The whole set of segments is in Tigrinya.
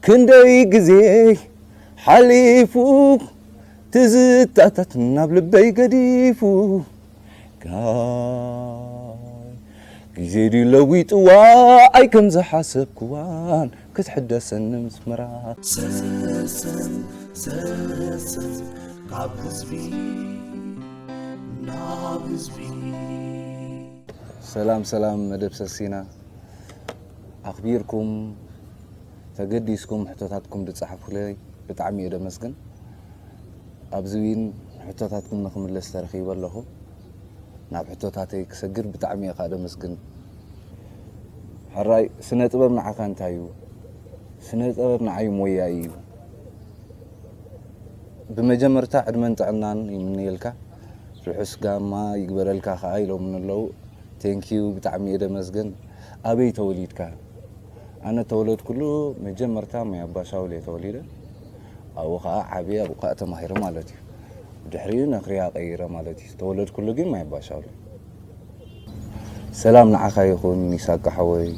ክንደይ ግዜ ሓሊፉ ትዝታታት ናብ ልበይ ገዲፉ። ጋይ ግዜ ድዩ ለዊጥዋ ኣይ ከም ዝሓሰብክዋን ክትሕደሰኒ ምስምራ። ሰሰን ሰሰን ካብ ህዝቢ ናብ ህዝቢ። ሰላም ሰላም መደብ ሰሲና ኣኽቢርኩም ተገዲስኩም ሕቶታትኩም ዝጸሓፉለይ ብጣዕሚ እየ ደመስግን። ኣብዚ እውን ሕቶታትኩም ንኽምለስ ተረኺበ ኣለኹ። ናብ ሕቶታተይ ክሰግር ብጣዕሚ እየ ከዓ ደመስግን። ሕራይ ስነ ጥበብ ንዓኻ እንታይ እዩ? ስነ ጥበብ ንዓይ ሞያይ እዩ። ብመጀመርታ ዕድመን ጥዕናን ይምነየልካ። ርሑስ ጋማ ይግበረልካ ከዓ ኢሎምኒ ኣለዉ። ቴንኪዩ ብጣዕሚ እየ ደመስግን። ኣበይ ተወሊድካ? ኣነ ተወለድኩሉ መጀመርታ ማይ ኣባሻውል እየ ተወሊደ። ኣብኡ ከዓ ዓብየ ኣብኡ ከዓ ተማሂረ ማለት እዩ። ድሕሪኡ ነኽርያ ቀይረ ማለት እዩ። ተወለድኩሉ ግን ማይ ኣባሻውል እዩ። ሰላም ንዓኻ ይኹን ይሳቅ ሓወይ፣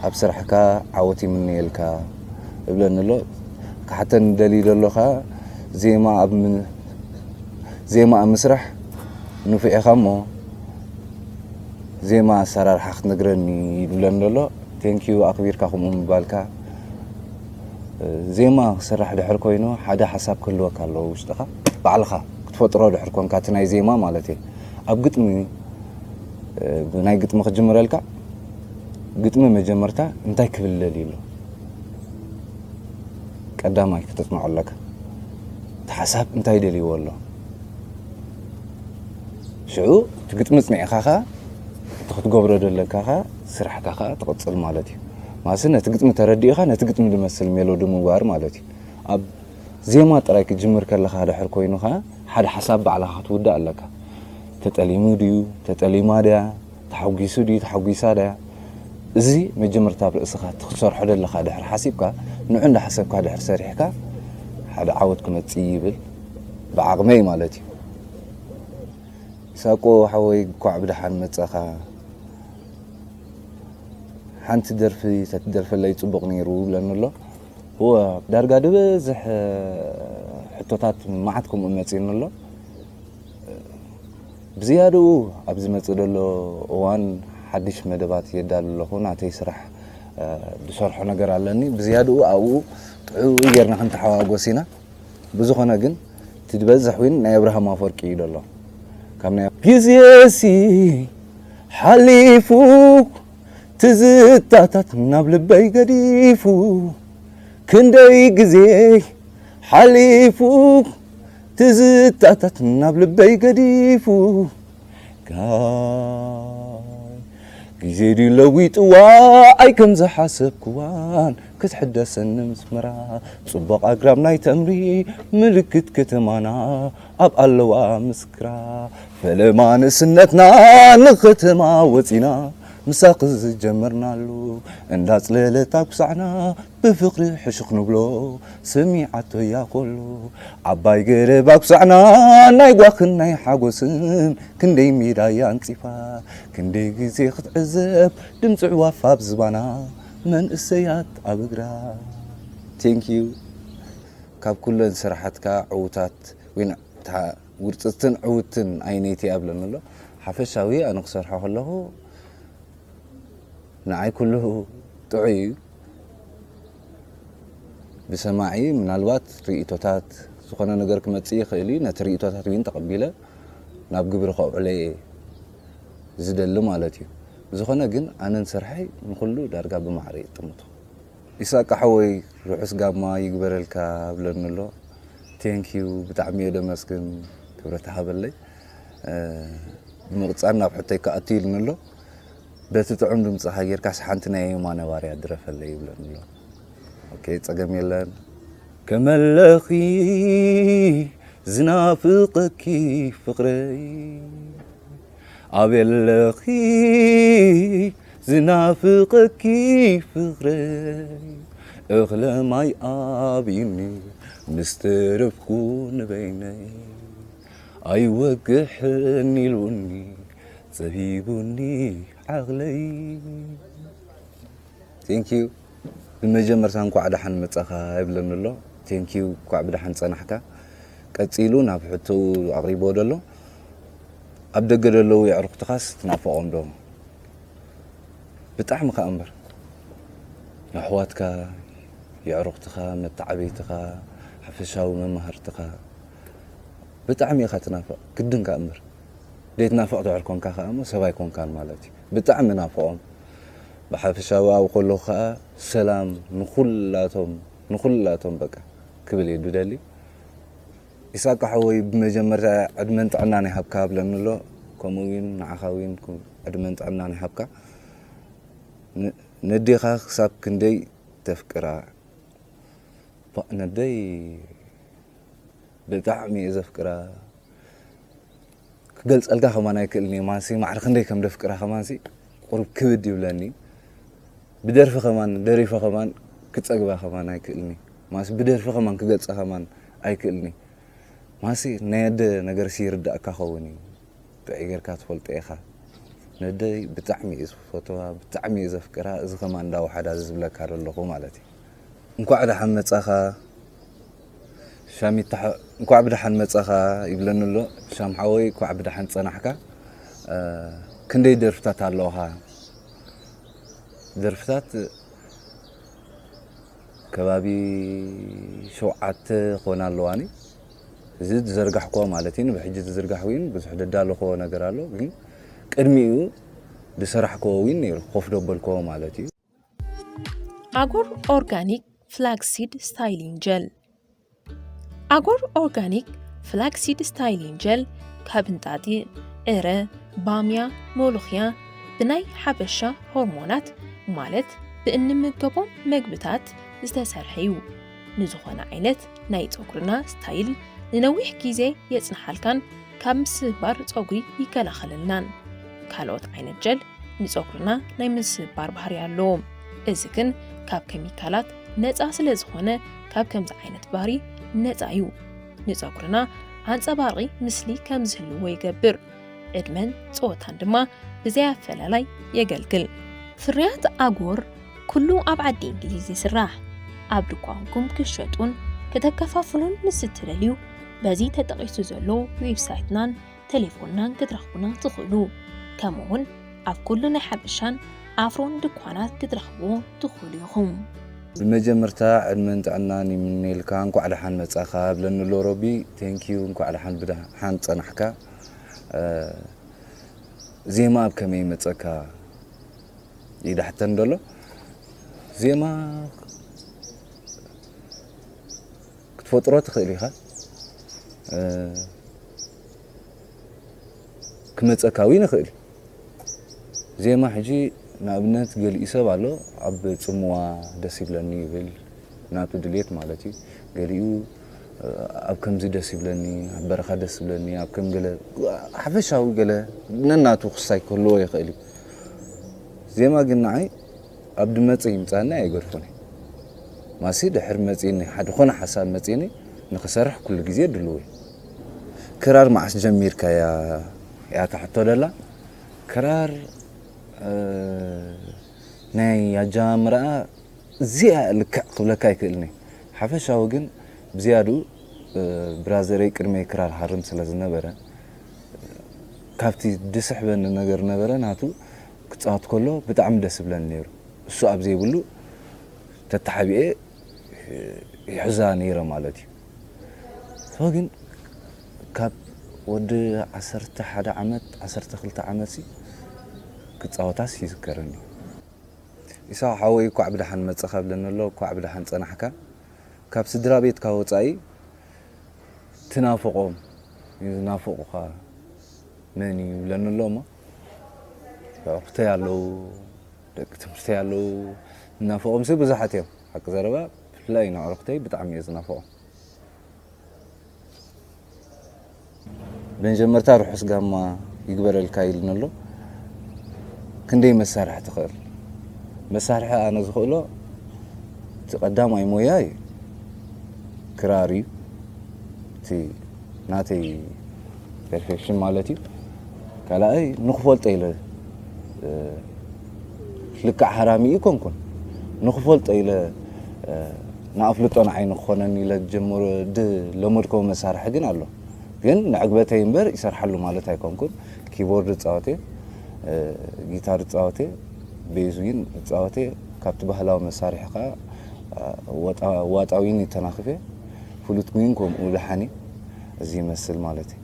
ኣብ ስራሕካ ዓወት ይምነየልካ እብለኒ ኣሎ። ክሓተኒ ደልዩ ዘሎ ከኣ ዜማ ኣብ ም- ዜማ ኣብ ምስራሕ ንፉዕ ኢኻ እሞ ዜማ ኣሰራርሓ ክትነግረኒ ይብለኒ ዘሎ። ቴንኪዩ ኣኽቢርካ ከምኡ ምባልካ። ዜማ ክስራሕ ድሕር ኮይኑ ሓደ ሓሳብ ክህልወካ ኣለዎ ውሽጥኻ ባዕልኻ ክትፈጥሮ ድሕር ኮንካ እቲ ናይ ዜማ ማለት እየ። ኣብ ግጥሚ ብናይ ግጥሚ ክጅምረልካ ግጥሚ መጀመርታ እንታይ ክብል ደልዩ ኣሎ ቀዳማይ ክተፅንዖ ኣለካ። እቲ ሓሳብ እንታይ ደልይዎ ኣሎ ሽዑ እቲ ግጥሚ ፅኒዕኻ ኸዓ እቲ ክትገብሮ ደለካ ኸዓ ስራሕካ ኸዓ ትቕፅል ማለት እዩ። ማለትሲ ነቲ ግጥሚ ተረዲእኻ ነቲ ግጥሚ ዝመስል ሜሎዲ ምግባር ማለት እዩ። ኣብ ዜማ ጥራይ ክትጅምር ከለኻ ድሕር ኮይኑ ኸዓ ሓደ ሓሳብ ባዕልኻ ክትውዳእ ኣለካ። ተጠሊሙ ድዩ ተጠሊማ ድያ ተሓጒሱ ድዩ ተሓጒሳ ድያ? እዚ መጀመርታ ኣብ ርእስኻ እቲ ክትሰርሖ ደለኻ ድሕር ሓሲብካ ንዑ እንዳሓሰብካ ድሕር ሰሪሕካ ሓደ ዓወት ክመፅእ ይብል ብዓቕመይ ማለት እዩ። ኢሳቆ ሓወይ እንኳዕ ብደሓን መጻኻ። ሓንቲ ደርፊ ተትደርፈለይ ጽቡቕ ነይሩ ይብለኒ ኣሎ። እወ ዳርጋ ዝበዝሕ ሕቶታት መዓት ከምኡ መጺኡኒ ኣሎ። ብዝያድኡ ኣብ ዝመጽእ ዘሎ እዋን ሓድሽ መደባት የዳሉ ኣለኹ። ናተይ ስራሕ ዝሰርሖ ነገር ኣለኒ። ብዝያድኡ ኣብኡ ጥዑይ ጌርና ክንተሓዋጎስ ኢና። ብዝኾነ ግን እቲ ዝበዝሕ ዊን ናይ ኣብርሃም ኣፈወርቂ እዩ ዘሎ። ካብ ናይ ግዜሲ ሓሊፉ ትዝታታት ናብ ልበይ ገዲፉ ክንደይ ግዜ ሓሊፉ ትዝታታት ናብ ልበይ ገዲፉ ጋይ ግዜ ድዩ ለዊጥዋ ኣይ ከም ዝሓሰብክዋን ክትሕደሰኒ ምስምራ ጽቡቕ ኣግራብ ናይ ተምሪ ምልክት ከተማና ኣብ ኣለዋ ምስክራ ፈለማ ንእስነትና ንኸተማ ወፂና ምሳኺ ዝጀመርናሉ እንዳፅለለት ኣብ ክሳዕና ብፍቕሪ ሕሹኽ ንብሎ ሰሚዓቶ እያ ኮሎ ዓባይ ገረብ ኣብ ክሳዕና ናይ ጓኽን ናይ ሓጎስን ክንደይ ሜዳ እያ ኣንፂፋ ክንደይ ግዜ ክትዕዘብ ድምፂ ዕዋፍ ኣብ ዝባና መንእሰያት ኣብ እግራ። ቴንኪዩ። ካብ ኩለን ስራሓትካ ዕዉታት ወይ ውርፅትን ዕውትን ኣይነይቲ ኣብለኒ ኣሎ። ሓፈሻዊ ኣነ ክሰርሖ ከለኹ ንዓይ ኩሉ ጥዑይ እዩ። ብሰማዒ ምናልባት ርእቶታት ዝኾነ ነገር ክመፅእ ይኽእል እዩ። ነቲ ርእቶታት እውን ተቐቢለ ናብ ግብሪ ከውዕሎ እየ ዝደሊ ማለት እዩ። ብዝኾነ ግን ኣነን ስርሐይ ንኹሉ ዳርጋ ብማዕረ ይጥምቶ። ኢሳቅ ሓወይ ርሑስ ጋማ ይግበረልካ ብለኒ ኣሎ። ቴንኪዩ ብጣዕሚ እየ ደመስግን ክብረት ሃበለይ። ብምቕፃል ናብ ሕቶይ ክኣቱ ኢልኒ ኣሎ። በቲ ጥዑም ድምፅኻ ጌርካስ ሓንቲ ናይ የማነ ባርያ ድረፈለይ ይብለኒ ኣሎ። ኦኬ ፀገም የለን። ከመለኺ ዝናፍቐኪ ፍቕረይ ኣበለኺ ዝናፍቐኪ ፍቕረይ እኽለ ማይ ኣብዩኒ ምስ ተረፍኩ ንበይነይ ኣይወግሕን ኢሉኒ ጸቢቡኒ ዓቕለይ። Thank you። ብመጀመርታ እንኳዕ ደሓን መጻኻ ይብለኒ ኣሎ። ቴንኪዩ፣ እንኳዕ ብደሓን ጸናሕካ። ቀጺሉ ናብ ሕቶኡ ኣቕሪብዎ ደሎ፣ ኣብ ደገ ደለዉ የዕሩኽትኻስ ትናፍቖም ዶ? ብጣዕሚ ከኣ እምበር። የሕዋትካ፣ የዕሩኽትኻ፣ መተዓብይትኻ፣ ሓፈሻዊ መማህርትኻ፣ ብጣዕሚ ኢኻ ትናፍቕ። ግድን ከኣ እምበር። ዘይትናፍቕ ድሕር ኮንካ ከኣ እሞ ሰብ ኣይኮንካን ማለት እዩ። ብጣዕሚ ናፍቖም። ብሓፈሻዊ ኣብኡ ከለኹ ከኣ ሰላም ንኹላቶም፣ ንኹላቶም በቃ ክብል እየ ዝደሊ። ይስሐቅ ሓወይ፣ ብመጀመርታ ዕድመን ጥዕናን ይሃብካ እብለኒ ኣሎ። ከምኡ እውን ንዓኻ እውን ኩ-፣ ዕድመን ጥዕናን ይሃብካ። ን-፣ ነዴኻ ክሳብ ክንደይ ተፍቅራ? ባ-፣ ነደይ ብጣዕሚ እየ ዘፍቅራ። ክገልጸልካ ከማን ኣይክእልን እየ። ማንሲ ማዕረ ክንደይ ከም ደፍቅራ ከማንሲ ቁሩብ ክብድ ይብለኒ። ብደርፊ ከማን ደሪፈ ከማን ክጸግባ ከማን ኣይክእልን እየ። ማንሲ ብደርፊ ከማን ክገልጻ ከማን ኣይክእልን እየ። ማንሲ ናይ ኣደ ነገርሲ ይርዳእካ ኸውን እዩ። ጥዑይ ጌርካ ትፈልጦ ኢኻ። ነደይ ብጣዕሚ እየ ዝፈትዋ፣ ብጣዕሚ እየ ዘፍቅራ። እዚ ከማን እንዳወሓዳ እዚ ዝብለካ ዘለኹ ማለት እዩ። እንኳዕ ደሓን መጻኻ ሻሚታ ሓ-፣ እንኳዕ ብደሓን መጻኻ ይብለኒ ኣሎ። ሻም ሓወይ፣ እንኳዕ ብደሓን ጸናሕካ። እ፣ ክንደይ ደርፍታት ኣለውኻ? ደርፍታት ከባቢ ሸውዓተ ክኾና ኣለዋኒ። እዚ ዝዘርጋሕክዎ ማለት እዩ፣ ብሕጂ ዝዝርጋሕ እውን ብዙሕ ደዳለኽዎ ነገር ኣሎ፣ ግን ቅድሚኡ ዝሰራሕክዎ እውን ነይሩ፣ ኮፍ ደበልክዎ ማለት እዩ። ኣጎር ኦርጋኒክ ፍላክሲድ ስታይሊንግ ጀል። ኣጎር ኦርጋኒክ ፍላክሲድ ስታይሊንግ ጀል ካብ እንጣጢዕ፣ ዕረ፣ ባምያ፣ ሞሎኽያ ብናይ ሓበሻ ሆርሞናት ማለት ብእንምገቦም መግብታት ዝተሰርሐ እዩ። ንዝኾነ ዓይነት ናይ ጸጉርና ስታይል ንነዊሕ ግዜ የጽንሓልካን ካብ ምስባር ጸጉሪ ይከላኸለልናን። ካልኦት ዓይነት ጀል ንጸጉርና ናይ ምስባር ባህሪ ኣለዎም። እዚ ግን ካብ ኬሚካላት ነጻ ስለ ዝኾነ ካብ ከምዚ ዓይነት ባህሪ ነጻ እዩ። ንጸጉርና ኣንጸባርቂ ምስሊ ከም ዝህልዎ ይገብር። ዕድመን ጸወታን ድማ ብዘይ ኣፈላላይ የገልግል። ፍርያት ኣጎር ኩሉ ኣብ ዓዲ እንግሊዝ ይስራሕ። ኣብ ድኳንኩም ክሸጡን ከተከፋፍሉን ምስ እትደልዩ በዚ ተጠቒሱ ዘሎ ዌብሳይትናን ቴሌፎንናን ክትረኽቡና ትኽእሉ። ከምኡ እውን ኣብ ኩሉ ናይ ሓበሻን ኣፍሮን ድኳናት ክትረኽብዎ ትኽእሉ ኢኹም። ብመጀመርታ ዕድመን ጥዕናን ይምነየልካ፣ እንኳዕ ደሓን መጻኻ ብለኒ ኣሎ ሮቢ። ቴንኪዩ፣ እንኳዕ ደሓን ብደሓን ጸናሕካ። እ፣ ዜማ ኣብ ከመይ ይመጸካ? ይዳሕተን ደሎ። ዜማ ክትፈጥሮ ትኽእል ኢኻ። እ፣ ክመጸካ እውን ይኽእል። ዜማ ሕጂ ንኣብነት ገሊኡ ሰብ ኣሎ፣ ኣብ ጽምዋ ደስ ይብለኒ ይብል፣ ናቱ ድልየት ማለት እዩ። ገሊኡ፣ እ፣ ኣብ ከምዚ ደስ ይብለኒ፣ ኣብ በረኻ ደስ ይብለኒ፣ ኣብ ከም ገለ ሓፈሻዊ ገለ ነናቱ ክስታይ ክህልዎ ይኽእል እዩ። ዜማ ግን ንዓይ ኣብ ድመጸ ይምጻኒ ኣይገድፎን እየ። ማሲ ድሕር መጺኒ፣ ሓደ ኾነ ሓሳብ መጺኒ ንኽሰርሕ ኩሉ ግዜ ድልው እየ። ክራር መዓስ ጀሚርካያ እያ እታ ሕቶ ደላ። ክራር፣ እ፣ ናይ ኣጀማምራኣ እዚኣ ልክዕ ክብለካ ኣይክእልን እየ። ሓፈሻዊ ግን ብዝያድኡ፣ እ፣ ብራዘረይ ቅድመይ ክራር ሃርም ስለ ዝነበረ፣ ካብቲ ድስሕበኒ ነገር ነበረ፣ ናቱ ክጻወት ከሎ ብጣዕሚ ደስ ይብለኒ ነይሩ። እሱ ኣብ ዘይብሉ ተተሓቢኤ ይሕዛ ነይረ ማለት እዩ። So ግን ካብ ወዲ ዓሰርተ ሓደ ዓመት፣ ዓሰርተ ክልተ ዓመት ሲ ክጻወታስ ይዝከረኒ። ኢሳቕ ሓወይ፣ ኳዕ ብደሓን መጻኻ ብለኒ ኣሎ። ኳዕ ብደሓን ጸናሕካ። ካብ ስድራ ቤትካ ወጻኢ ትናፍቖም፣ ዝናፍቑኻ መን እዩ ይብለኒ ኣሎ እሞ፣ ኣዕሩኽተይ ኣለዉ፣ ደቂ ትምህርተይ ኣለዉ፣ ዝናፍቖምሲ ብዙሓት እዮም። ሓቂ ዘረባ፣ ብፍላይ ንኣዕሩኽተይ ብጣዕሚ እየ ዝናፍቖም። ብመጀመርታ ርሑስ ጋማ ይግበረልካ ኢሉኒ ኣሎ። ክንደይ መሳርሒ ትኽእል? መሳርሒ ኣነ ዝኽእሎ፣ እቲ ቀዳማይ ሞያይ ክራር እዩ። እቲ ናተይ ፐርፌክሽን ማለት እዩ። ካልኣይ ንኽፈልጦ ኢለ፣ እ፣ ልክዕ ሃራሚ ኣይኮንኩን። ንኽፈልጦ ኢለ፣ እ፣ ንኣፍልጦ ንዓይ ንክኾነኒ ኢለ ዝጀመሮ፣ ዝለመድኮ መሳርሒ ግን ኣሎ። ግን ንዕግበተይ እምበር ይሰርሓሉ ማለት ኣይኮንኩን። ኪቦርድ እጻወት እየ፣ እ፣ ጊታር እጻወት እየ፣ ቤዝ ዊን እጻወት እየ። ካብቲ ባህላዊ መሳርሒ ከኣ፣ እ፣ ዋጣ-፣ ዋጣ ዊን ይተናኽፍ እየ። ፍሉት ዊን ከምኡ ደሓን እዩ። እዚ ይመስል ማለት እዩ።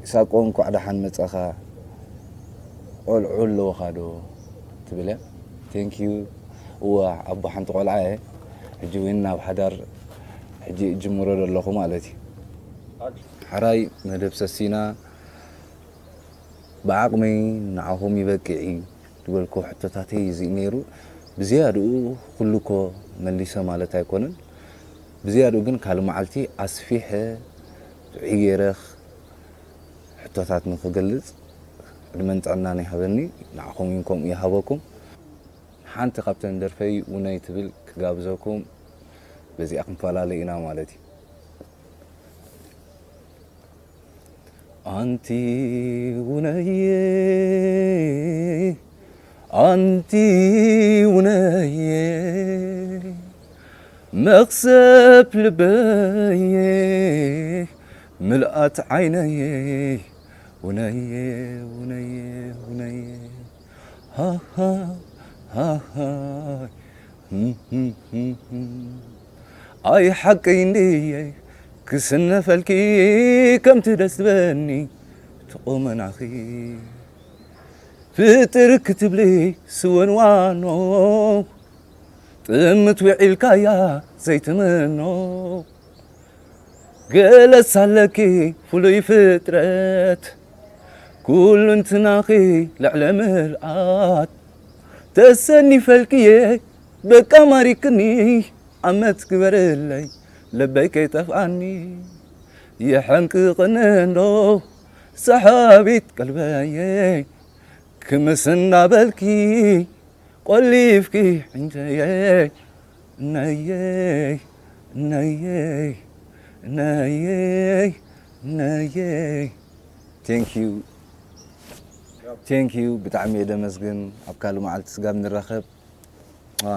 ኢሳቆ፣ እንኳዕ ደሓን መጻኻ። ቆልዑ ኣለውኻ ዶ ትብል እያ። ቴንክ ዩ። እዋ፣ ኣቦ ሓንቲ ቆልዓ እየ። ሕጂ እውን ናብ ሓዳር ሕጂ እጅምሮ ዘለኹ ማለት እዩ። ሓራይ መደብ ሰሲና፣ ብዓቕመይ ንዓኹም ይበቅዕ እዩ ዝበልኩ ሕቶታተይ እዚ እዩ ነይሩ። ብዝያድኡ ኩሉ እኮ መሊሰ ማለት ኣይኮነን። ብዝያድኡ ግን ካልእ መዓልቲ ኣስፊሐ ጥዑይ ገይረ ሕቶታት ንክገልጽ ዕድመን ጥዕናን ይሃበኒ። ንዓኹም እውን ከምኡ ይሃበኩም። ሓንቲ ካብተን ደርፈይ ውነይ ትብል ክጋብዘኩም፣ በዚኣ ክንፈላለ ኢና ማለት እዩ። ኣንቲ ውነየ፣ ኣንቲ ውነየ፣ መኽሰብ ልበየ፣ ምልኣት ዓይነየ፣ ውነየ፣ ውነየ፣ ውነየ፣ ሃሃ፣ ሃሃ። ኣይ ሓቀይ እንድየ ክስነፈልኪ ከምቲ ደስ ዝበኒ እቲ ቁመናኺ ፍጥር ክትብሊ ስወንዋኖ ጥምት ውዒልካያ ዘይትምኖ ገለስ ኣለኪ ፍሉይ ፍጥረት ኩሉ እንትናኺ ልዕለ ምልኣት ተሰኒፈልክየ በቃ ማሪክኒ ዓመት ግበርለይ ልበይ ከይጠፍኣኒ ይሕንቅቕኒ እንዶ ሰሓቢት ቀልበየ ክምስ እንዳበልኪ ቆሊፍኪ ዕንተየይ እነየይ እነየይ እነየይ እነየይ Thank you. Thank you። ብጣዕሚ እየ ደመስግን። ኣብ ካልእ መዓልቲ ስጋብ ንራኸብ። ዋ።